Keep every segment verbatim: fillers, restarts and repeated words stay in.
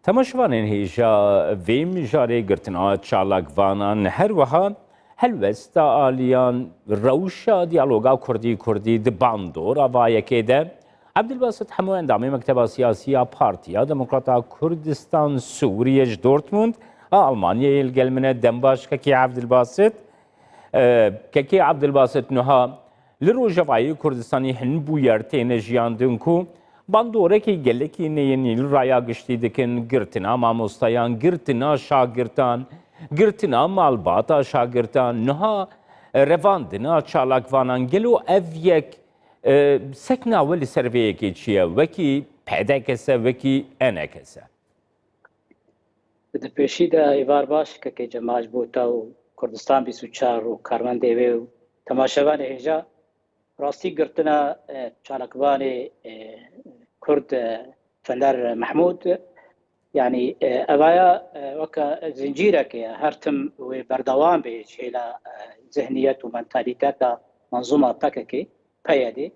Temaşevanên hêja, vê mijarê girtina çalakvanan, her wiha helwesta aliyan, rewşa diyaloga Kurdî-Kurdî di bandora va yekê de. Ebdilbasit Hemo, endamê Mekteba Siyasî ya Partiya Demokrata Kurdistan Sûriyê ji Dortmund a Almanyayê, li gel min e. Dem baş kekê Ebdilbasit. E, kekê Ebdilbasit, niha li Rojavayê Kurdistanê hin bûyer têne jiyandin ku bandorekî gelekî neyên li raya giştî dikin, girtina mamostayan, girtina şagirtan, girtina malbata şagirtan, niha revandina çalakvanan. Gelo ev yek, e, sekna we li ser vê yekê çi ye? Wekî P D K S e, wekî E N K S e? Di pêşî de êvar baş kekê Cemal ji bo te û Kurdistan bîst û çar û karmendê wê û temaşevanê hêja. Rastî girtina, e, çalakvanê, e, Kurd, e, Fener Mehmûd, yanî, e, evaya, e, weke zincîrekê ye, her tim wê berdewam bê ji hêla, e, zihniyet û mentalîteta menzûma P K K, P Y D.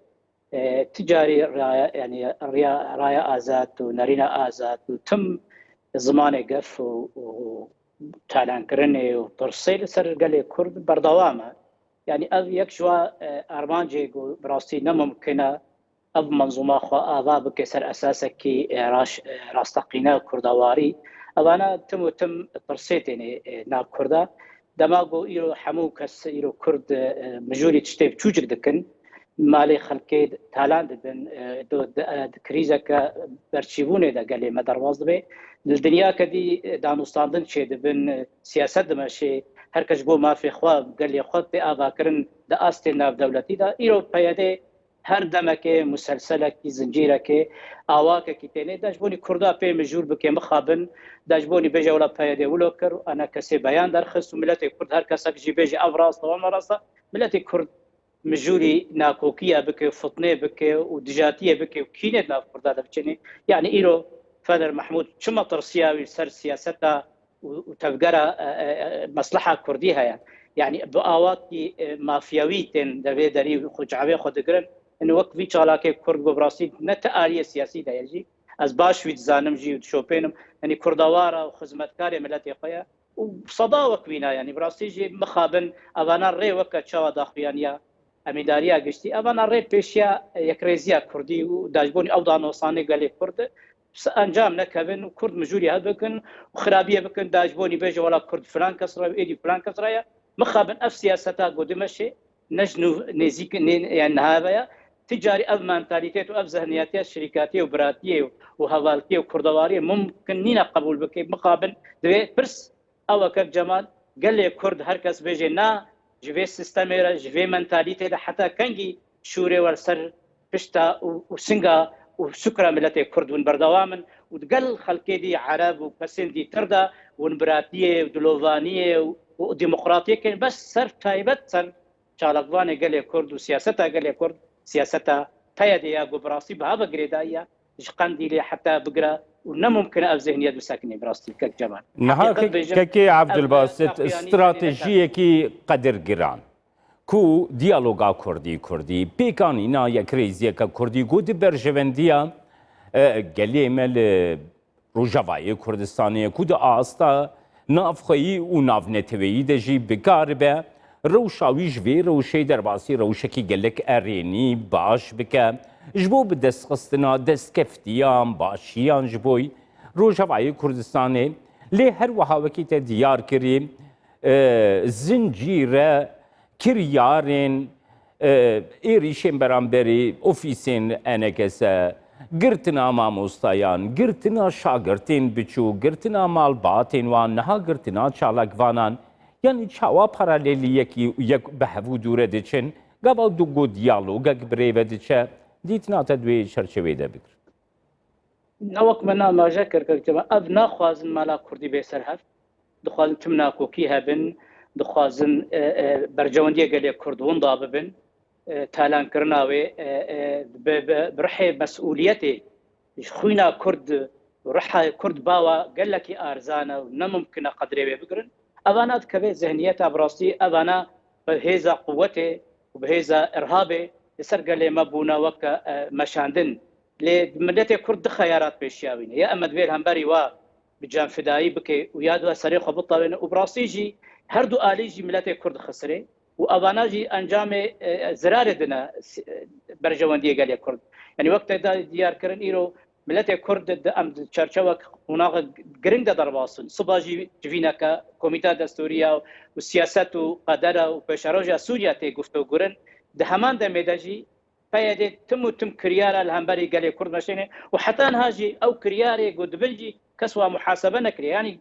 E, ti carî raya, yanî riya, raya azad û nerîna azad û tim zimanê gef û, û çalankirinê û tirsê li ser gelê Kurd berdewam e. Yanî ev yek ji wa, e, armancê ku bi rastî ne mumkin e ev menzûma xwe ava bike ser esasekî, e, raş-, e, rasteqîne û kurdawarî. Evana tim û tim tirsê tênê, e, nav Kurda. Dema ku îro hemû kes îro Kurd, e, mijûlî tiştê biçûçik dikin, malê xelkê talan dibin, e, do, di, e, di krîzeke berçîbûnê de gelê me derbas dibe. Li dinyake dî, e, danûstandin çêdibin, e, siyaset dimeşê, her kes ji bo mafê xwe, gelê xwe tê avakirin di astê navdewletî de. Îro P Y D her demekê muselselekî, zincîrekê, awakekî tênê de ji bonî Kurda pê mijûl bike, mixabin, de ji bonî bêje wela P Y D wilo kir û E N K S e beyan derxist û miletê Kurd her kesek jî bêje ev rast e, ev ne rast e. Miletê Kurd mijûlî nakokiya bike, fitnê bike û dijatiyê bike û kînê di nav Kurda de biçênê. Yanî îro Fener Mehmûd çima tirsiya wî li ser siyaseta û, û tevgera, e, e, e, mesleha Kurdî heye. Yanî bi awakî, e, mafyawî tên devê derî xwe çavê xwe digirin. Yanî wek vî çalakê Kurd ku bi rastî ne ti aliyê siyasî de ye jî. Ez baş wî dizanim jî û dişopênim. Yanî kurdawara û xizmetkarê miletê xwe ye. Û seda wek wîna, yanî bi rastî jî mixabin evana rê weke çawa daxuyaniya emîdariya giştî, evana rê pêşiya yekrêziya Kurdî û da ji bonî ew danostanê gelê Kurd encam nekevin û Kurd mijûlî hev bikin û xirabiyê bikin, da ji bonî bêje wela Kurd filan kes re, êdî filan kes re ye. Mixabin ev siyaseta ku dimeşê ne ji nû nêzîk, nê, yani niha ve ye. Ti carî ev mentalîtet û ev zihniyetiya şirîkatiyê û biratiyê û hevaltiyê û kurdewariyê mumkin nîne qebûl bike. Mixabin divê pirs ew e kek Cemal, gelê Kurd her kes bêje na, ji vê sîstemê re, ji vê mentalîtê de heta kengî şûrê we li ser pişta û, û singa û sukra miletê Kurd hûn berdewam in û digel xelkê dî Ereb û kesên dîtir de hûn biratiyê û dilovaniyê û, û demokratiyê kirin, bes ser taybet ser çalakvanê gelê Kurd û siyaseta gelê Kurd, siyaseta P Y D ya ku bi rastî biha ve girêdayî ye, ji Qendîlê heta bigire û ne mumkin e ev zihniyet bisekinê bi rastî kek Cemal. Niha Heqîqet ke-, bêjim, kekê ev, Ebdulbasit, daxuyanî stratejiyekî qedirgiran ku diyaloga Kurdî-Kurdî, pêkanîna yekrêziyeke Kurdî ku di berjewendiya, e, gelê me li Rojavayê Kurdistanê ye ku di asta navxweyî û navneteweyî de jî bikaribe rewşa wî ji vê rewşê derbasî rewşekî gelek erênî baş bike, ji bo bi destxistina destkeftiyan, başiyan ji bo Rojavayê Kurdistanê. Lê her wiha wekî te diyar kirî, e, zincîre kiryarên, e, êrîşên beramberî ofîsên E N K S e, girtina mamostayan, girtina şagirtên biçûk, girtina malbatên wan, niha girtina çalakvanan, yanî çawa paralelî yekî yek bi hev û dû re diçin? Gava du got diyalogek bi rê ve diçe, dîtina te di wê çerçeveyê de bikir. Ne wek me na amaje kir, kir, ev naxwazin mala Kurdî bê ser hev. Dixwazin tim nakokî hebin, dixwazin, e, e, berjewendiyê gelê Kurd winda bibin, e, talankirina wê, e, e, bi, bi, bi rihê mesûliyetê ji xwîna Kurd, riha Kurd bawa gelekî arzan e û ne mumkin e qedrê wê bigirin. Evana dikeve zihniyeta bi rastî, evana bi hêza quwetê û bi hêza irhabê li ser gelê me bûne weke, e, meşandin. Lê miletê Kurd du xeyarat pêşiya wî ne. Ya em divê li hemberî wa bi canfidayî bike û ya dua serê xwe bitewêne û bi rastî jî her du alî jî miletê Kurd dixisirê û evana jî encamê, e, zirarê dine, e, berjewendiyê gelê Kurd. Yanî wek te da diyar kirin îro miletê Kurd di, em di çerçewa qonaxa giring de derbas in. Siba jî civîneke komîta destûrî ya û siyaset û qedera û pêşeroja Sûriya tê guftûgurin. Di heman demê de jî P Y D tim û tim kiryara li hemberî gelê Kurd meşêne û heta niha jî ew kiryarê ku dibin jî kes wa muhasebe nekiriye. Yanî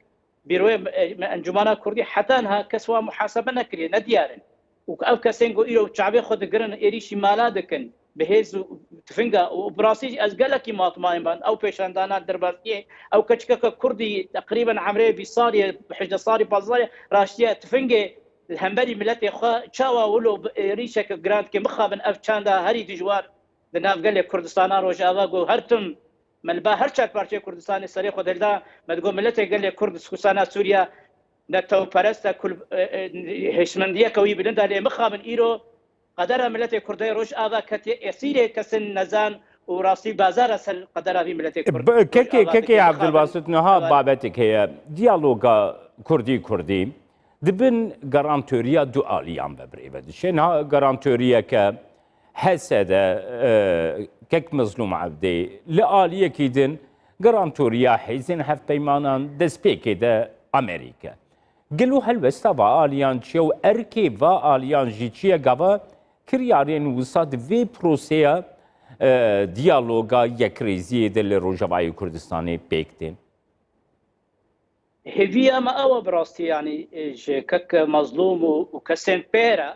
bîroyê me, me Encûmena Kurdî heta niha kes wa muhasebe nekiriye, ne diyar in. Û ev kesên ku îro çavê xwe digirin, êrîşî mala dikin, bi hêz û tifinga û bi rastî jî ez gelekî matmayên ban ew pêşandana derbasiyê, ew keçikeke Kurdî teqrîben emrê bîst salî ye, hejdeh salî, pazdeh salî raştiye tifingê li hemberî miletê xwe çawa wilo bi êrîşeke giran dike, mixabin ev çanda herî dijwar di nav gelê Kurdistana Rojava ku her tim me li ba her çar parçeyê Kurdistanê serê xwe dilda, me digot miletê gelê Kurd di Kurdistana Sûriya netewperest e, kul, e, e, hişmendiyeke wî bilind e, lê mixabin îro qedera miletê Kurdê Rojava ketiye esîrê kesên nezan û rastî bazara ser qedera vî miletê Kurd Rojava dike. Kekê Ebdilbasit, niha babetek heye. Diyaloga Kurdî Kurdî di bin garantoriya du aliyan ve birêve diçe. Niha garantoriyeke H S D, e, kek Mezlûm Ebdê, li aliyekî din garantoriya hêzên hevpeymanan destpêkê de Amerîke. Gelo helwesta va aliyan çi ye û erkê va aliyan jî çi ye? Gava kiryarên wisa di vê proseya, e, diyaloga yekrêziyê de li Rojavayê Kurdistanê pêk tên? Hêviya me ew e bi rastî, yanî, e, ji kek Mezlûm û, û kesên pê re,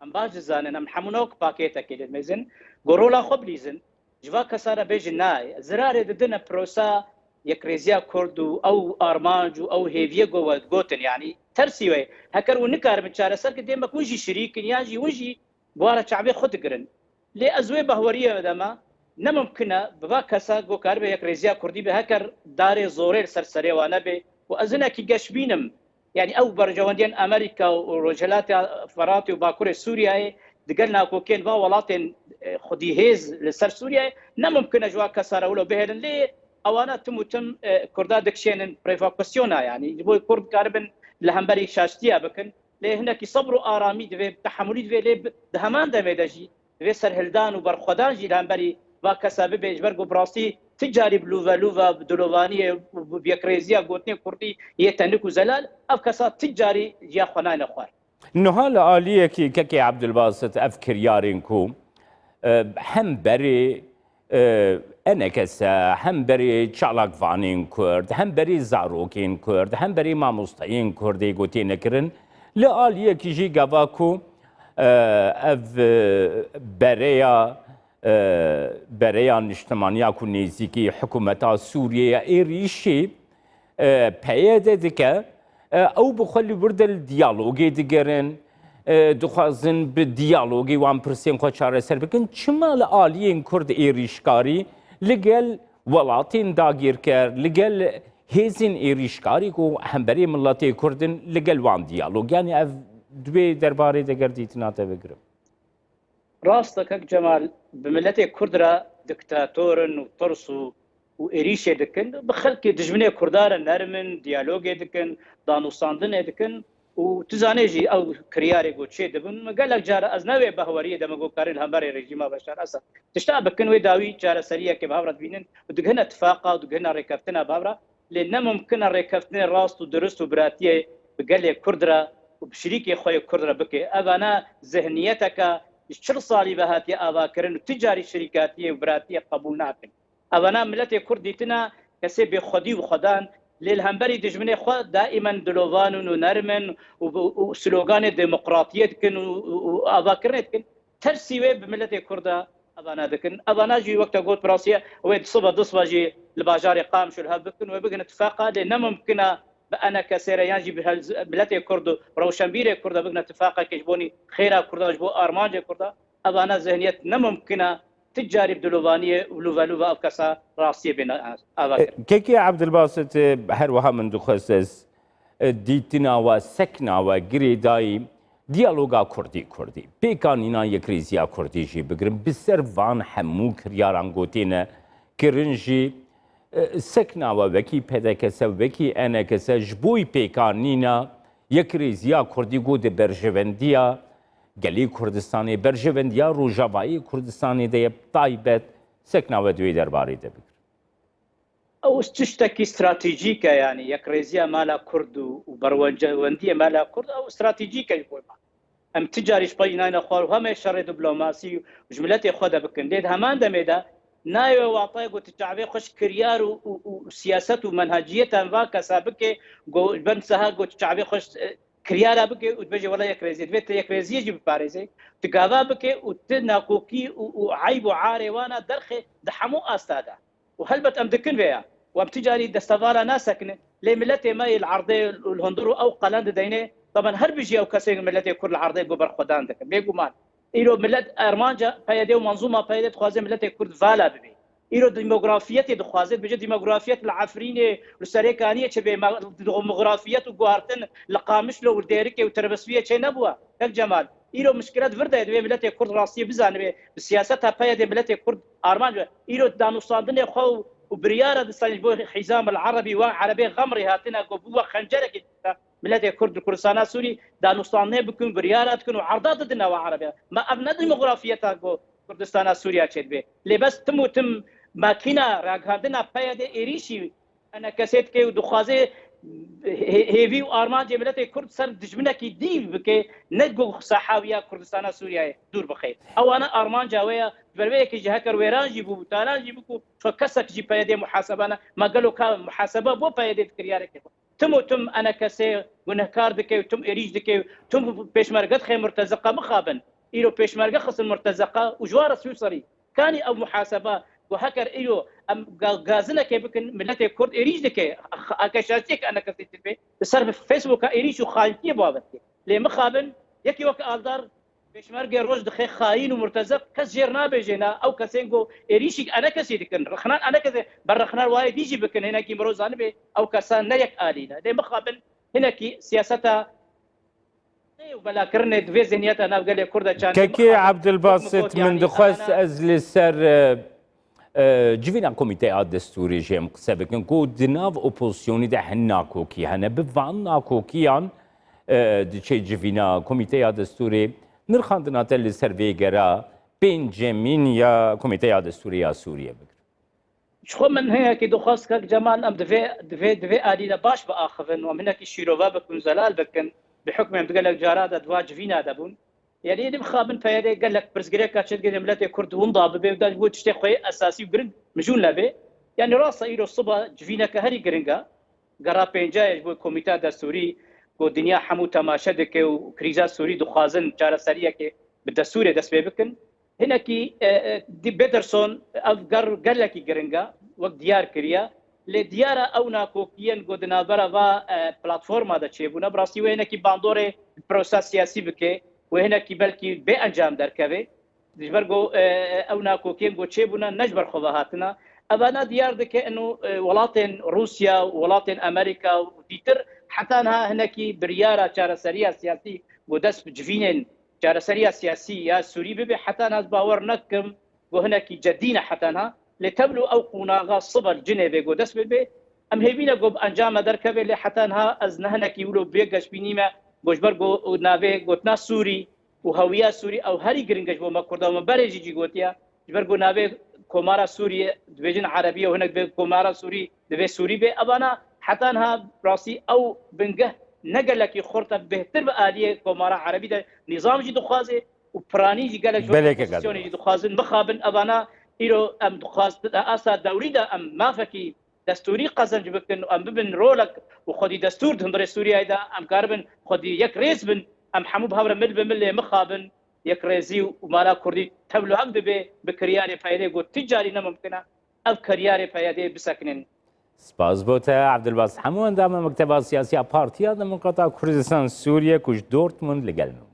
em baş dizanin, em hemû nok pakêtekê li mêzin, ku rola xwe bilîzin, ji va kesa re bêjin nayê. Zirarê didine prosa yekrêziya Kurd û ew armanc û ew hêviyê ku we gotin, yanî tersî we. Heker hûn nikaribin çareser ki dê me hûn jî şirîk in, yan jî hûn jî bi wa re çavê xwe digirin. Lê ez wê behweriyê de me, ne mimkin e bi va kesa ku karibe yekrêziya Kurdî be, heker darê zorê li ser serê wan nebe û ez hinekî geşbîn im. Yanî ew berjewendiyên Amerîka û Rojhilata Feratê û Bakurê Sûriyeyê digel nakokên va welatên, e, xwedîhêz li ser Sûriyeyê ne mimkin e ji wa kesa re wilo bihêlin. Lê ewana tim û tim, e, Kurda dikişênin provokasyona, yanî ji bo Kurd karibin li hemberî şaştiya bikin. Lê hinekî sebr û aramî divê, tehemûlî divê, lê bi, di heman demê de jî divê serhildan û berxwedan jî li hemberî va kesa bibe, ji ber ku bi rastî ti carî bi lûve lûve, bi dilovaniyê û bi yekrêziya gotinê kurdî yê tenik û zelal, ev kesa ti carî jiya xwe nayne xwar. Niha li aliyekî kekê Ebdulbasit ev kiryarên ku, e, hem berê, e, enekese, hem berê çalakvanên Kurd, hem berê zarokên Kurd, hem berê mamosteyên Kurd ê gotê nekirin. Li aliyekî jî gava ku, e, ev, e, bereya, e, bereya niştimaniya ku nêzîkî hikûmeta Sûriyê ye êrîşî, e, P Y D dike, e, ew bi xwe li wir de li diyalogê digerin, e, dixwazin bi diyalogê wan pirsên xwe çareser bikin. Çima li aliyên Kurd êrîşkarî li gel welatên dagîrker, li gel hêzên êrîşkarî ku hemberê miletê Kurd in, li gel wan diyalog? Yanî ev di wê derbarê de ger dîtina te vegirim. Rast e kek Cemal, bi miletê Kurd re diktator in û tirs û, û êrîşê dikin. Bi xelkê dijminê Kurda re nerm in, diyalogê dikin, danûstandinê dikin û tu zanê jî ew kiryarê ku çê dibin. Min gelek cara ez ne wê behweriyê de min got karin li hemberê rejîma Beşar Esed tişta bikin, wê dawî çareseriyekê bi hev re dibînin û digihine tifaqa û digihine rêkeftina bi hev re. Lê ne mimkin e rêkeftinê rast û dirust û biratiyê bi gelê Kurd re û bi şirîkê xwe yê Kurd re bike. Evana zihniyeteke ji çil salî ve hatiye avakirin û ti carî şirîkatiyê û biratiyê qebûl nakin. Evana miletê Kurd dîtina kesê bêxwedî û xwedan, lê li hemberî dijminê xwe daîmen dilovan in û nerm in û, û, û sloganê demokratiyê dikin û, û, û avakirinê dikin. Tersî wê bi miletê Kurd de evana dikin. Evana jî wek te got bi rastî ye, wê di sibe du sibe jî li bajarê Qamşo li hev bikin, wê bigihine tifaqa, lê ne mimkin e bi enekesê re yan jî bi hel-, miletê Kurd û rewşenbîrê Kurd de bigihine tifaqekê ji bonî xêra Kurdan, ji bo armancê Kurdan. Evana zihniyet ne mimkin e, ti carî bi dilovaniyê û lûve lûve ev kesa rastiyê bêne ava kirin. Kekê Ebdilbasit, e, her wiha min dixwest ez, e, dîtina we, sekna we girêdayî diyaloga Kurdî Kurdî, pêkanîna yekrêziya Kurdî jî bigirin, bi ser van hemû kiryaran gotêne kirin jî, E, sekna we wekî P D K S, wekî E N K S ji bo pêkanîna yekrêziya Kurdî ku di berjevendiya gelê Kurdistanê, berjevendiya Rojavayê Kurdistanê de ye, bi taybet sekna we di wê derbarê de bigir. Ew tiştekî stratejîk e, yanî yekrêziya mala Kurd û, û berwendiyê mala Kurd ew stratejîk e ji bo me. Em ti carî ji pey nayne xwar û heme şerê diplomasî û ji miletê xwe de bikin. Lê di heman demê de nayê wê watayê ku tu çavê xwe ji kiryar û, û, û siyaset û menheciyetan va kesa bike, ku ji ben seha ku tu çavê xwe ji, e, kiryara bike û dibêje wela yekrêziyê. Divê tu yekrêziyê jî biparêzê. Tu gava bike û tu nakokî û, û eyb û arê wana derxê di hemû asta de. Û helbet em dikin vê ya. Û em ti carî destevala nasekinin. Lê miletê me yê li erdê û li hundir û ew qelen dideyne. Taban her bijî ew kesên miletê Kurd li erdê ku berxwedan dikin. Bêguman. Îro milet armanca P Y D û menzûma P Y D dixwaze miletê Kurd vala bibe. Îro demografiyetê dixwaze, dibêje demografiyet li Efrînê, li Serêkaniyê çi bê, ma demografiyet û guhartin li Qamişlo û Dêrikê û Tirbisviyê çê nebûye. Kek Cemal, îro mişkilet vir de ye, divê miletê Kurd rastiyê bizanibe. Bi siyaseta P Y D miletê Kurd armanc be. Îro danûstandinê xwe û, û biryara distanê ji bo Hîzam el Erebî, wan erebê xem rê hatine ku bû we xencerekê miletê Kurd li Kurdistana Sûrî danûstandinê bikin, biryara dikin û erda didine we erebê. Ma ev ne demografiyeta ku Kurdistana Sûriya çêdibe. Lê bes tim û tim makîna ragihandina P Y D êrîşî enekesê dike û dixwaze hê-, hêvî û armancê miletê Kurd ser dijminekî dî bike, ne ku saha wî ya Kurdistana Sûriyeyê dûr bixe. Ewana armanca we ya, ji ber vê yekê ji heker wêran jî bû, talan jî bû ku ço kesek jî P Y D muhasebe ne. Ma gelo ka muhasebe bo P Y D di kiryareke xwe? Tim û tim enekesê gunehkar dike û tim êrîş dike û tim pêşmerge dixe murtezeqa mixabin. Îro pêşmerge xistin murtezeqa û ji wan re sî û serî. Kanî ew muhaseba ku heker îro em ga-, gazinekê bikin, miletê Kurd êrîş dike, akeşasiyek enekesê dibe, li ser Facebooka êrîş û xayintiyê bavetiye. Lê mixabin, yekî wek Aldar, pêşmerge roj dixe xayîn û murtezek, kes jêr nabêje na, ew kesên ku êrîşî enekesî dikin, rexnan enekesê, ber rexnan wayê dî jî bikin, hinekî mirov zanibe, ew kesa ne yek alî ne. Lê mixabin, hinekî siyaseta û belakirinê di vê zihniyeta nav gelê Kurd de çandî. Kekê Ebdilbasit, min dixwest ez li ser, e, e, civîna Komîteya Destûrê jî em qise bikin ku di nav opozisyonî de hin nakokî hene. Bi van nakokiyan, e, diçe civîna Komîteya Destûrê. Nirxandina te li ser vê gera pêncemîn ya Komîteya Destûrê ya Sûriyê bigir. Ji xwe min hinekî dixwest kek Cemal em divê, divê, divê alî de baş biaxivin û em hinekî şîrove bikin, zelal bikin. Bi hukmê em di gelek cara de di va civîna de bûn. Yanî êdî mixabin P Y D gelek pirsgirêka çêdigirê miletê Kurd winda bibe û da ji bo tiştê xwe yê esasî û giring mijûl nebe. Yanî rast e îro siba civîneke herî giring e. Gera pênca ye ji bo Komîteya Destûrî ku dinya hemû temaşe dike û krîza Sûrî dixwazin çareseriyekê bi destûrê dest pê bikin. Hinekî, e, e, di Peterson ev ger gelekî giring e, wek diyar kiriye. Lê diyar e ew nakokiyên ku di navbera va, e, platforma de çêbûne, bi rastî wê hinekî bandorê di prosa siyasî bike, wê hinekî belkî bê encam derkeve. Ji ber ku, e, e, ew nakokiyên ku çêbûne ne ji ber xwe ve hatine. Evana diyar dike ino, e, welatên Rûsya, welatên Amerîka û dîtir heta niha hinekî biryara çareseriya siyasî ku dest bi civînên çareseriya siyasî ya Sûrî bibe, heta niha ez bawer nekim ku hinekî cedî ne heta niha. Lê tevlo ew qonaxa sibe li Cinêvê ku dest bibe, em hêvî ne ku bi encame derkeve, lê heta niha ez ne hinekî wilo bê geşbînî me ku ji ber ku navê gotina Sûrî û hewiya Sûrî ew herî giring e ji bo me Kurda. Me berê jî cî gotiye, ji ber ku navê Komara Sûriyê dibêjin Erebî û hinek dibê Komara Sûrî, divê Sûrî bê. Evana heta niha rastî ew bingeh ne gelekî xurt e, bêhtir bi aliyê Komara Erebî de nîzam jî dixwaze û piranî jî gelek ji Belê ke opozisyonê jî dixwazin mixabin. Evana îro em dixwazin asta dewrî de em mafekî destûrî qezenc bikin û em bibin rolek û xwedî destûr di hundirê Sûriyeyê de em karibin xwedî yek rêz bin, em hemû bi hev re mil bi milê mixabin, yekrêzî û mala Kurdî tevlo hev bibe, bi kiryarê P Y D'ê got ti carî ne mimkin e ev kiryarê P Y D'ê bisekinin. Spas bo te Evdilbasit Hemo, endama Mekteba Siyasî ya Partiya Demokrata Kurdistan Sûriye ku ji Dortmund li gel me bû.